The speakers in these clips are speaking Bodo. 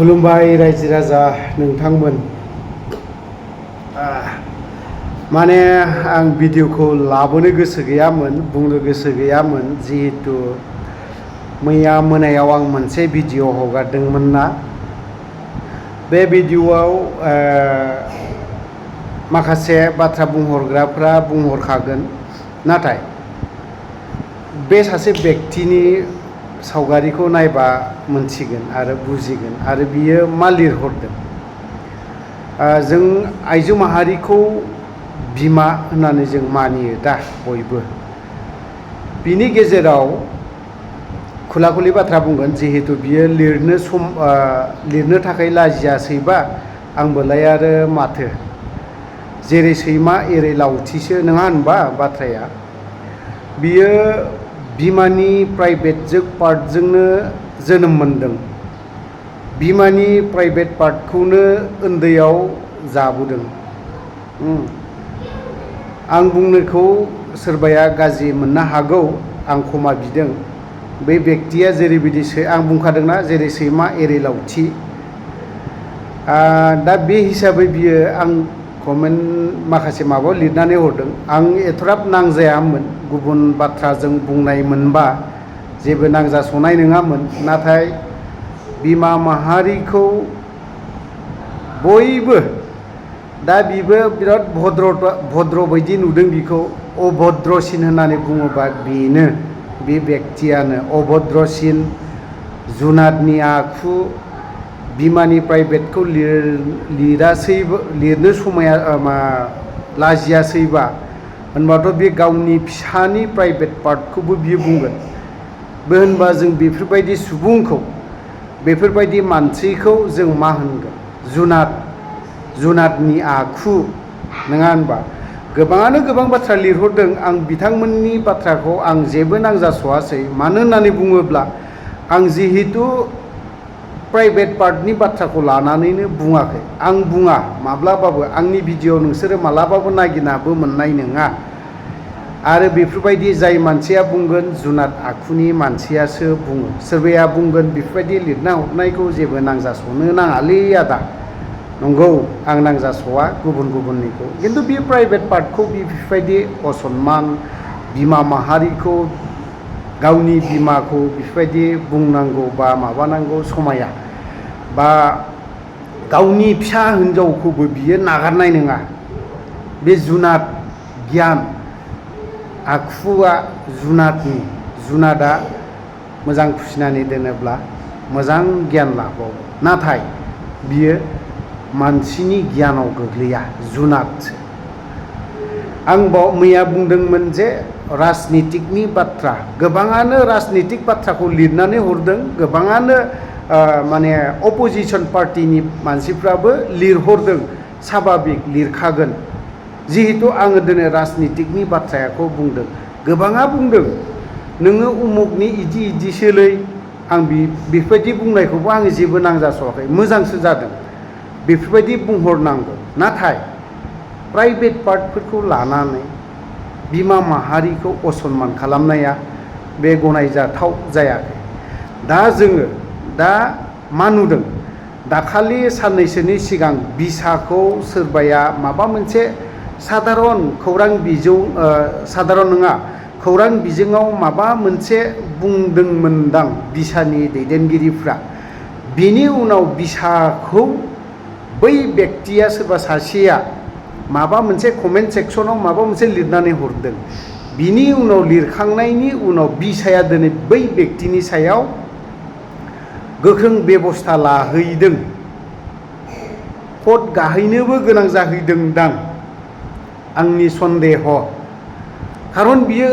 खुलुमबाय रायजो राजा नोंथांमोन। माने आं भिडिअखौ लाबोनो गोसो गैयामोन, बुंनो गोसो गैयामोन, जिहेतु मैया मोनायाव आं मोनसे भिडिअ हगारदोंमोन ना। बे भिडिअआव माखासे बाथ्रा बुंहरग्राफ्रा बुंहरखागोन, नाथाय बे सासे व्यक्तिनि सावगारिखौ नायबा मोनथिगोन आरो बुजिगोन आरो बियो मा लिरहरदों। जों आइजो माहारिखौ बिमा होननानै जों मानियो दा बयबो। बिनि गेजेराव खुला खुलि बाथ्रा बुंगोन, जिहेतु बियो लिरनो थाखाय लाजियासैबा आंबोलाय आरो माथो। जेरै सैमा एरै लावथिसो, नङा होनबा बाथ्राया। बियो बिमानि प्राइभेट पार्टजोंनो जोनोम मोनदों। बिमानि प्राइभेट पार्टखौनो उन्दैयाव जाबोदों। आं बुंनायखौ सोरबाया गाज्रि मोननो हागौ, आं क्षमा बिदों। बै व्यक्तिया जेरैबायदि आं बुंखादोंना, जेरै सैमा एरै लावथि। दा बे हिसाबै बियो आं कमेन्ट माखासे माबायाव लिरनानै हरदों। आं एथ'ग्राब नांजायामोन, गुबुन बाथ्राजों बुंनाय मोनबा जेबो नांजासनाय नङामोन। नाथाय बिमा माहारिखौ बयबो, दा बिबो बिराद भद्र बायदि नुदों बिखौ। अभद्रसिन होननानै बुङोबा बेनो, बे व्यक्तियानो अभद्रसिन। जुनादनि आखु, बिमानि प्राइभेटखौ लिरनो लाजियासैबा होनबाथ' बे गावनि फिसानि प्राइभेट पार्टखौबो बियो बुंगोन। होनबा जों बेफोरबायदि सुबुंखौ, बेफोरबायदि मानसिखौ जों मा होनगोन? जुनादनि आखु, नङा होनबा? गोबाङानो गोबां बाथ्रा लिरहरदों। आं बिथांमोननि बाथ्राखौ आं जेबो नांजासवासै। मानो होननानै बुङोब्ला आं जिहेतु प्राइभेट पार्टनि बाथ्राखौ लानानैनो बुङाखै। आं बुङा माब्लाबाबो। आंनि भिडिअ नोंसोरो मालाबाबो नागिरनाबो मोननाय नङा। आरो बेफोरबायदि जाय मानसिया बुंगोन, जुनाद आखुनि मानसियासो बुङो। सोरबाया बुंगोन बेफोरबायदि लिरना हरनायखौ जेबो नांजासनो नाङालै आदा। नंगौ, आं नांजासवा गुबुननिखौ, खिन्थु बे प्राइभेट पार्टखौ बेफोरबायदि असनमान, बिमा माहारिखौ, गावनि बिमाखौ बेफोरबायदि बुंनांगौ बा माबानांगौ समाया, बा गावनि फिसा हिन्जावखौबो बियो नागारनाय नङा। बे जुनाद गियान आखुआ जुनादा मोजां फिसिनानै दोनोब्ला मोजां गियान लाबावो। नाथाय बियो मानसिनि गियानाव गोग्लैया, जुनादसो। आं मैया बुंदोंमोन जे राजनितिकनि बाथ्रा, गोबाङानो राजनितिक बाथ्राखौ लिरनानै हरदों। गोबाङानो माने अपोजिसन पार्टिनि मानसिफ्राबो लिरहरदों। साभाबिक लिरखागोन, जिहेतु आङो दिनै राजनितिकनि बाथ्राखौ बुंदों। गोबाङा बुंदों नोङो उमुगनि इदिसोलै। आं बेफोरबायदि बुंनायखौबो आङो जेबो नांजासवाखै, मोजांसो जादों। बेफोरबायदि बुंहरनांगौ। नाथाय प्राइभेट पार्टफोरखौ लानानै बिमा माहारिखौ असनमान खालामनाया बे गनायजाथाव जायाखै। जोङो मा नुदों? दाखालि साननैसोनि सिगां बिसाखौ सोरबाया माबा मोनसे साधारन खौरां बिजोङाव माबा मोनसे बुंदोंमोनदां बिसानि दैदेनगिरिफ्रा। बिनि उनाव बिसाखौ बै व्यक्तिया, सोरबा सासेया माबा मोनसे कमेन्ट सेक्सनाव माबा मोनसे लिरनानै हरदों। बिनि उनाव लिरखांनायनि उनाव बिसाया दिनै बै व्यक्तिनि सायाव गोख्रों बेबस्था लाहैदों। कर्ट गाहैनोबो गोनां जाहैदोंदां, आंनि सन्देह। खारन बियो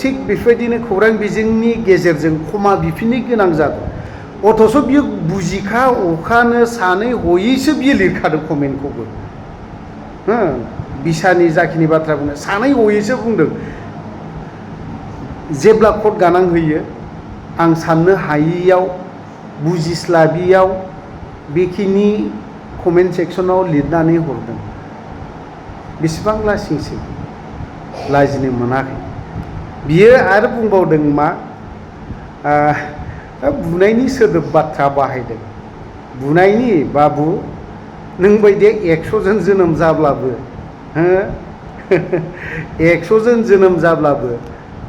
थिग बेफोरबायदिनो खौरां बिजोंनि गेजेरजों क्षमा बिफिननो गोनां जादों। अथ'स बियो बुजिखा अखानो सानै हयैसो बियो लिरखादों कमेन्टखौबो। बिसानि जाखिनि बाथ्रा बुंदों, सानै हयैसो बुंदों। जेब्ला कर्ट गानांहैयो, आं साननो हायैयाव, बुजिस्लाबियाव बेखिनि कमेन्ट सेक्सनाव लिरनानै हरदों। बेसेबां लासिंसिं लाजिनो मोनाखै। बियो आरो बुंबावदों मा, बुनायनि सोदोब बाथ्रा बाहायदों। बुनायनि बाबु नों बायदि 100 जन जोनोम जाब्लाबो 100 जन जोनोम जाब्लाबो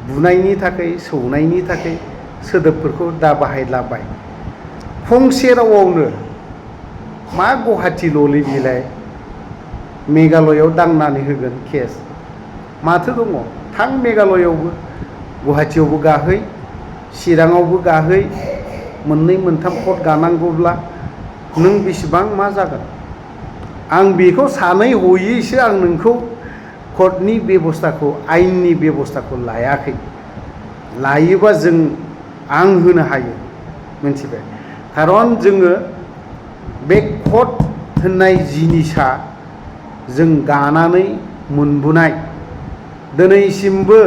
बुनायनि थाखाय सौनायनि थाखाय सोदोबफोरखौ दा बाहायलाबाय। फंसे रावावनो मा गुवाहाटि ल'लै बिलाय मेघालयआव दांनानै होगोन केस माथो दङ थां मेघालयआवबो गुवाहाटियावबो गाहै चिराङावबो गाहै मोननै मोनथाम कर्ट गानांगौब्ला नों बेसेबां मा जागोन। आं बेखौ सानै हयैसो आं नोंखौ कर्टनि बेबस्थाखौ आयेननि बेबस्थाखौ लायाखै। लायोबा आं होनो हायो मिथिबाय। खारन जोङो बे कर्ट होननाय जिनिसा जों गानानै मोनबोनाय दिनैसिमबो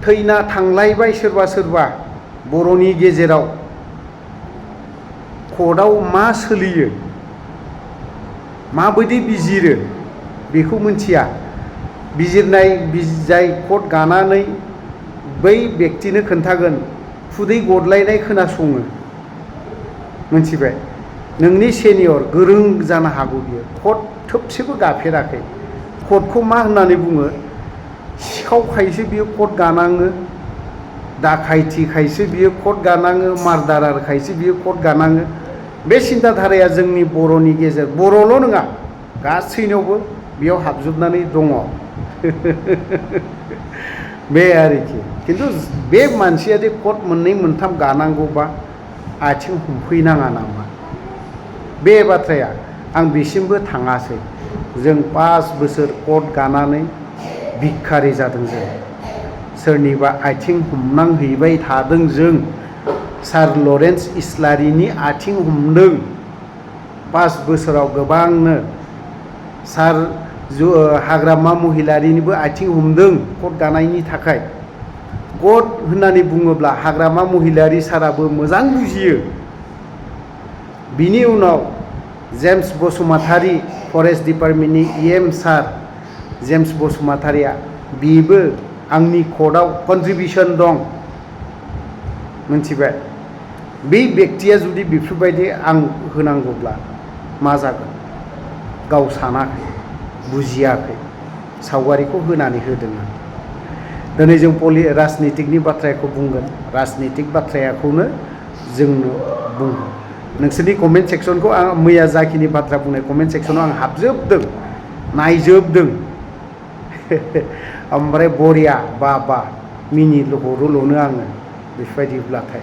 थैना थांलायबाय सोरबा सोरबा बर'नि गेजेराव कर्टआव मा सोलियो माबायदि बिजिरो बेखौ मिथिया। बिजिरनाय जाय कर्ट गानानै बै बेक्तिनो खोन्थागोन खुदै गदलायनाय खोनासङो मिथिबाय। नोंनि सेनियर गोरों जानो हागौ बियो कर्ट थोबसेबो गाफेराखै। कर्टखौ मा होननानै बुङो सिखावखायसो बियो कर्ट गानाङो, दाखायथिखायसो बियो कर्ट गानाङो, मार्डारारखायसो बियो कर्ट गानाङो। बे सिन्ताधाराया जोंनि बर'नि गेजेर बर'ल' नङा गासैनावबो बेयाव हाबजोबनानै दङ। बे आरोखि खिन्थु बे मानसिया जे कर्ट मोननै मोनथाम गानांगौबा आथिं हमफैनाङा नामा बे बाथ्राया आं बेसिमबो थाङासै। जों 5 बोसोर कर्ट गानानै भिखारि जादों। जों सोरनिबा आथिं हमनांहैबाय थादों। जों सार लरेन्स इस्लारिनि आथिं हमदों 5 बोसोराव गोबांनो। सार हाग्रामा महिलारिनिबो आथिं हमदों कर्ट गानायनि थाखाय। कर्ट होननानै बुङोब्ला हाग्रामा महिलारि साराबो मोजां बुजियो। बिनि उनाव जेम्स बसुमतारी फरेस्ट डिपार्टमेन्टनि EM सार जेम्स बसुमतारीया बेबो आंनि कर्टआव कन्ट्रिबिउसन दं मिथिबाय। बे बेक्तिया जुदि बेफोरबायदि आं होनांगौब्ला मा जागोन गाव सानाखै बुजियाखै सावगारिखौ होनानै होदों। दिनै जों राजनितिकनि बाथ्राखौ बुंगोन। राजनितिक बाथ्राखौनो जोंनो बुङो। नोंसोरनि कमेन्ट सेक्सनखौ आं मैया जाखिनि बाथ्रा बुंनाय कमेन्ट सेक्सनाव आं हाबजोबदों नायजोबदों। ओमफ्राय बरिया बा मिनिहरोल'नो आङो बेफोरबायदिब्लाथाय।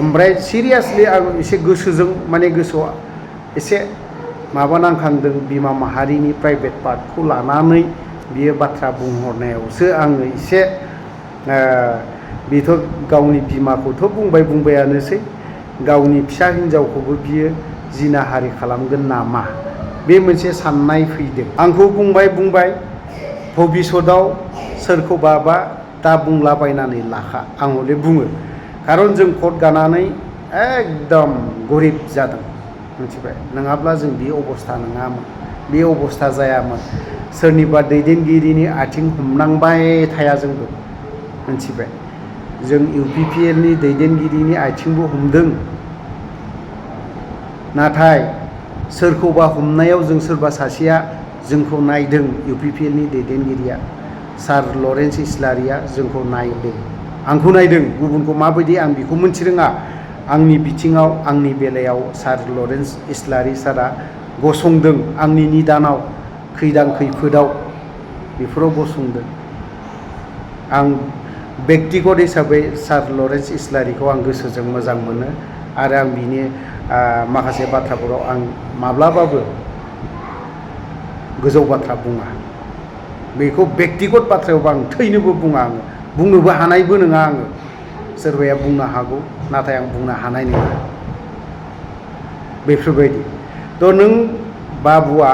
ओमफ्राय सिरियासलि आं एसे गोसोजों माने गोसोआव एसे माबा नांखांदों बिमा माहारिनि प्राइभेट पार्टखौ लानानै बियो बाथ्रा बुंहरनायावसो आङो एसे बेथ' गावनि बिमाखौथ' बुंबायानोसै गावनि फिसा हिन्जावखौबो बियो जिनाहारि खालामगोन नामा बे मोनसे साननाय फैदों। आंखौ बुंबाय भबिष्यताव सोरखौबाबा दा बुंलाबायनानै लाखा आं हले बुङो। खारन जों कर्ट गानानै एकदम गरिब जादों मिथिबाय। नङाब्ला जों बे अबस्था नङामोन, बे अबस्था जायामोन। सोरनिबा दैदेनगिरिनि आथिं हमनांबाय थाया जोंबो मिथिबाय। जों UPPLनि दैदेनगिरिनि आथिंबो हमदों। नाथाय सोरखौबा हमनायाव जों सोरबा सासेया जोंखौ नायदों। UPPLनि दैदेनगिरिया सार लरेन्स इस्लारिया जोंखौ नायदों, आंखौ नायदों। गुबुनखौ माबायदि आं बेखौ मिथि रोङा। आंनि बिथिङाव आंनि बेलायाव सार लरेन्स इस्लारि सारा गसंदों। आंनि निदानाव खैदां खैफोदाव बेफोराव गसंदों। आं बेक्तिगत हिसाबै सार लरेन्स इस्लारिखौ आं गोसोजों मोजां मोनो आरो आं बिनि माखासे बाथ्राफोराव आं माब्लाबाबो गोजौ बाथ्रा बुङा। बेखौ बेक्तिगत बाथ्रायावबो आं थैनोबो बुङा। आङो बुंनोबो हानायबो नङा। आङो सोरबाया बुंनो हागौ नाथाय आं बुंनो हानाय नङा बेफोरबायदि। थ' नों बाबुआ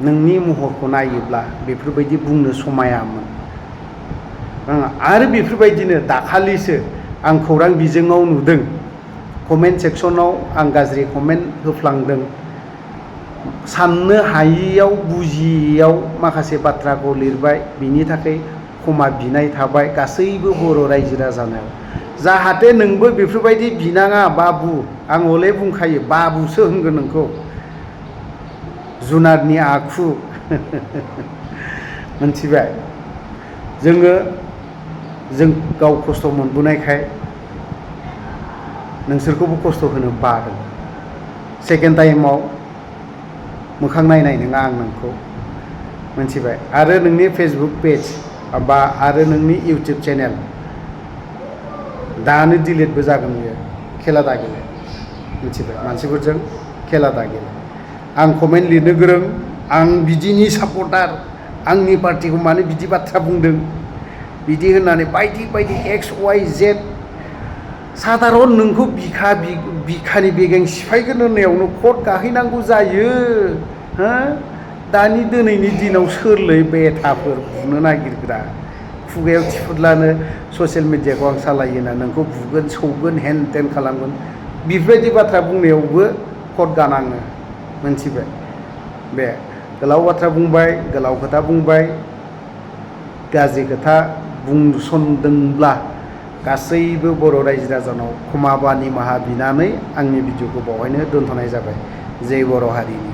नोंनि महरखौ नायोब्ला बेफोरबायदि बुंनो समायामोन। आरो बेफोरबायदिनो दाखालिसो आं खौरां बिजोङाव नुदों कमेन्ट सेक्सनाव आं गाज्रि कमेन्ट होफ्लांदों। साननो हायियाव बुजियैयाव माखासे बाथ्राखौ लिरबाय। बिनि थाखाय क्षमा बिनाय थाबाय गासैबो बर' रायजो राजानायाव। जाहाथे नोंबो बेफोरबायदि बिनाङा बाबु आं हले बुंखायो बाबुसो होनगोन नोंखौ जुनारनि आखु मोनथिबाय जों गाव खस्थ' मोनबोनायखाय नोंसोरखौबो खस्थ' होनो बादों सेकेन्ड टाइमाव मोखां नायनाय नङा आं नोंखौ मोनथिबाय आरो नोंनि फेसबुक पेज बा आरो नोंनि इउटुब चेनेल दानो डिलिटबो जागोन बियो खेला दा गेले मिथिबाय मानसिफोरजों खेला दा गेले आं कमेन्ट लिरनो गोरों आं बिदिनि सापर्टार आंनि पार्टिखौ मानो बिदि बाथ्रा बुंदों बिदि होननानै बायदि बायदि एक्स वाइ जेड साधारन नोंखौ बिखानि बेगें सिफायगोन होननायावनो कर्ट गाहैनांगौ जायो हो दानि दिनैनि दिनाव सोरलै बेथाफोर बुनो नागिरग्रा खुगायाव थिफुदलानो ससियेल मिडियाखौ आं सालायो होनना नोंखौ बुगोन सौगोन हेन टेन खालामगोन बेफोरबायदि बाथ्रा बुंनायावबो कर्ट गानाङो मोनथिबाय बे गोलाव बाथ्रा बुंबाय गोलाव खोथा बुंबाय गाज्रि खोथा बुंसनदोंब्ला गासैबो बर' रायजो राजानाव क्षमा बा निमाहा बिनानै आंनि भिडिअखौ बावहायनो दोनथ'नाय जाबाय जै बर' हारिनि